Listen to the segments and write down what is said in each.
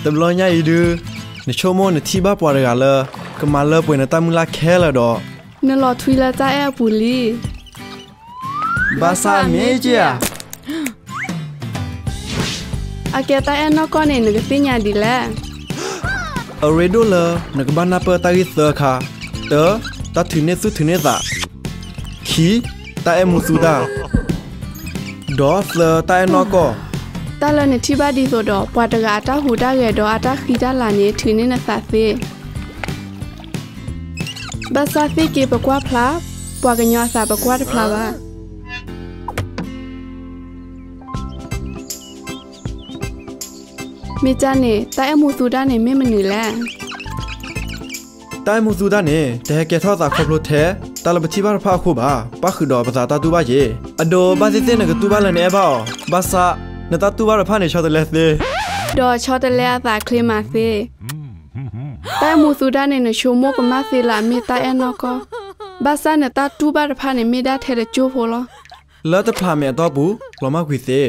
တဘျီညါအံၤဒုး, နဆိကမိၣ်နထံၣ်ဘၣ်ပှၤတဂၤလၢ ကမၤလၢပှဲၤနတၢ်မုၢ်လၢ်ခဲလၢာ်ဒီး, နလီၤထွံလၢတၢ်အဲၣ်အပူၤလံ. ဘၣ်ဆၣ်မ့ၢ်က့ဧါ. အကဲတၢ်အဲၣ်နီၢ်ကီၢ်န့ၣ် နကသ့ၣ်ညါဒ်လဲၣ်. အရ့ဒိၣ်လၢ နကဘၣ်နၢ်ပၢၢ်တၢ်ဂ့ၢ်သၢခါ, တၢ, တၢ်ထုးန့ၢ်သူၣ်ထုးန့ၢ်သး, ခံ, တၢ်အဲၣ်မူသူတၢ်, ဒီးသၢ တၢ်အဲၣ်နီၢ်ကီၢ်. တၢ်လၢနထံၣ်ဘၣ်ဒ်သိးဒီး ပှၤတဂၤအတၢ်ဟူးတၢ်ဂဲၤဒီးအတၢ်ဃံတၢ်လၤန့ၣ် ထုးန့ၢ်နသးသ့. ဘၣ်ဆၣ်သ့ၣ်က့ၤပကွၢ်ဖျါ, ပှၤကညီအသးပကွၢ်တဖျါဘၣ်. မ့ၢ်ကန့ၣ် တၢ်အဲၣ်မူသူတၢ်န့ၣ်မ့ၢ်မနုၤလဲၣ်. တၢ်အဲၣ်မူသူတၢ်န့ၣ် တဟဲကဲထီၣ်သးခီဖျိထဲ တၢ်လၢပထံၣ်ဘၣ်တဖၣ်အဃိဘၣ်, ပၣ်ဃုာ်ဒီးပသးတၢ်တူၢ်ဘၣ်ယ့ၤ. အဒိ ဘၣ်သ့ၣ်သ့ၣ်နကတူၢ်ဘၣ်လၢနအဲၣ်ဘၣ်အီၤ, ဘၣ်ဆၣ် နတၢ်တူၢ်ဘၣ်တဖၣ်န့ၣ် ဆီတလဲသ့, ဒီးဆီတလဲအသးချ့မးသ့. တၢ်အဲၣ်မူသူတၢ်န့ၣ် နဆိကမိၣ်ကမၣ်သ့လၢအမ့ၢ်တၢ်အဲၣ်နီၢ်ကီၢ်, ဘၣ်ဆၣ်နတၢ်တူၢ်ဘၣ်တဖၣ်န့ၣ် မ့ၢ်ဒၣ်ထဲတကၠိဖိလီၤ. လၢတဖျးမဲာ်အတီၢ်ပူၤ လီၤမၢ်ကွံာ်သ့.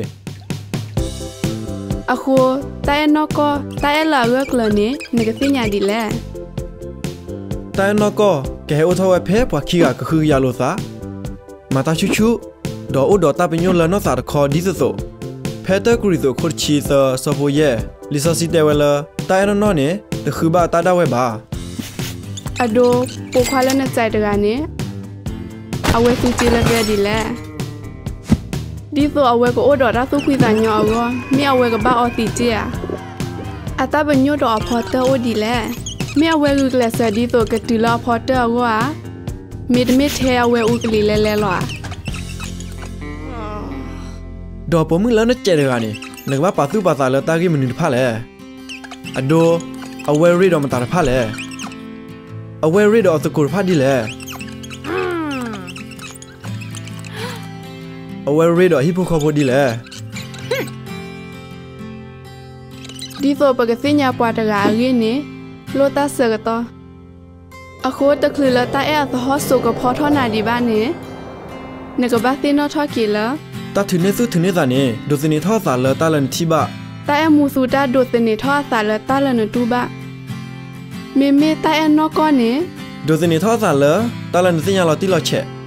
အဃိ တၢ်အဲၣ်နီၢ်ကီၢ် တၢ်အဲၣ်လၢအဂၢၢ်ကျၢၤန့ၣ် နကသ့ၣ်ညါဒ်လဲၣ်. တၢ်အဲၣ်နီၢ်ကီၢ် ကဟဲအိၣ်ထီၣ်ဝဲဖဲပှၤခံဂၤကဟုကယာ်လိာ်သး, မၤတၢ်ဆူၣ်ဆူၣ်, ဒီးအိၣ်ဒီးတၢ်ပညိၣ်လၢနီၢ်သးတခီဒ်သိးသိး. ဖဲတၢကရံၣ်သူးအခိၣ်တဆံသၢ ဆၢဖိယဲၢ်, လံာ်စီဆှံတဲဝဲလၢ တၢ်အဲၣ်နီၢ်နီၢ်န့ၣ် တဃုဘၣ်အတၢ်ဒၣ်ဝဲဘၣ်. အဒိ ပိာ်ခွါလၢနစဲးတဂၤန့ၣ် အဝဲသုးက့လၢကဲဒ်လဲၣ်. ဒ်သိးအဝဲကအိၣ်ဒီးတၢ်သူၣ်ဖှံသးညီအဂီၢ် မ့ၢ်အဝဲကဘၣ်အီသံးတ့ၢ်ဧါ. အတၢ်ပညိၣ်ဒီးအဖီတၢၢ်အိၣ်ဒ်လဲၣ်. မ့ၢ်အဝဲဂုာ်ကျဲးစၢးဒ်သိးကတုၤလၢအဖီတၢၢ်အဂီၢ်ဧါ. မ့တမ့ၢ်ထဲအဝဲအူကလံၤလဲၤလဲၤလီၤဧါ. ဒီးပိာ်မုၣ်လၢနစဲးတဂၤန့ၣ် နကဘၣ်ပာ်သူၣ်ပာ်သးလၢတၢ်ဂ့ၢ်မနုၤတဖၣ်လဲၣ်. အဒိ, အဝဲရ့ဒီးမတၤတဖၣ်လဲၣ်. အဝဲရ့ဒီးအသကိးတဖၣ်ဒ်လဲၣ်. အဝဲရ့ဒီးအဟံၣ်ဖိဃီဖိဒ်လဲၣ်. ဒ်သိးပကသ့ၣ်ညါပှၤတဂၤအဂ့ၢ်န့ၣ် လိၣ်တၢ်ဆၢကတီၢ်. အဃိတချုးလၢတၢ်အဲၣ်အသဟီၣ်စိၤကဖီထီၣ်နၤဒံးဘၣ်န့ၣ်, နကဘၣ်သ့ၣ်နီၣ်ထီၣ်က့ၤလၢ တၢ်ထုးန့ၢ်သူၣ်ထုးန့ၢ်သးန့ၣ် ဒိးသန့ၤထီၣ်အသးလၢတၢ်လၢနထံၣ်ဘၣ်. တၢ်အဲၣ်မူသူတၢ်ဒိးသန့ၤထီၣ်အသးလၢတၢ်လၢနတူၢ်ဘၣ်. မ့မ့ၢ်တၢ်အဲၣ်နီၢ်ကီၢ်န့ၣ် ဒိးသန့ၤထီၣ်အသးလၢ တၢ်လၢနသ့ၣ်ညါလီၤတံၢ်လီၤဆဲး.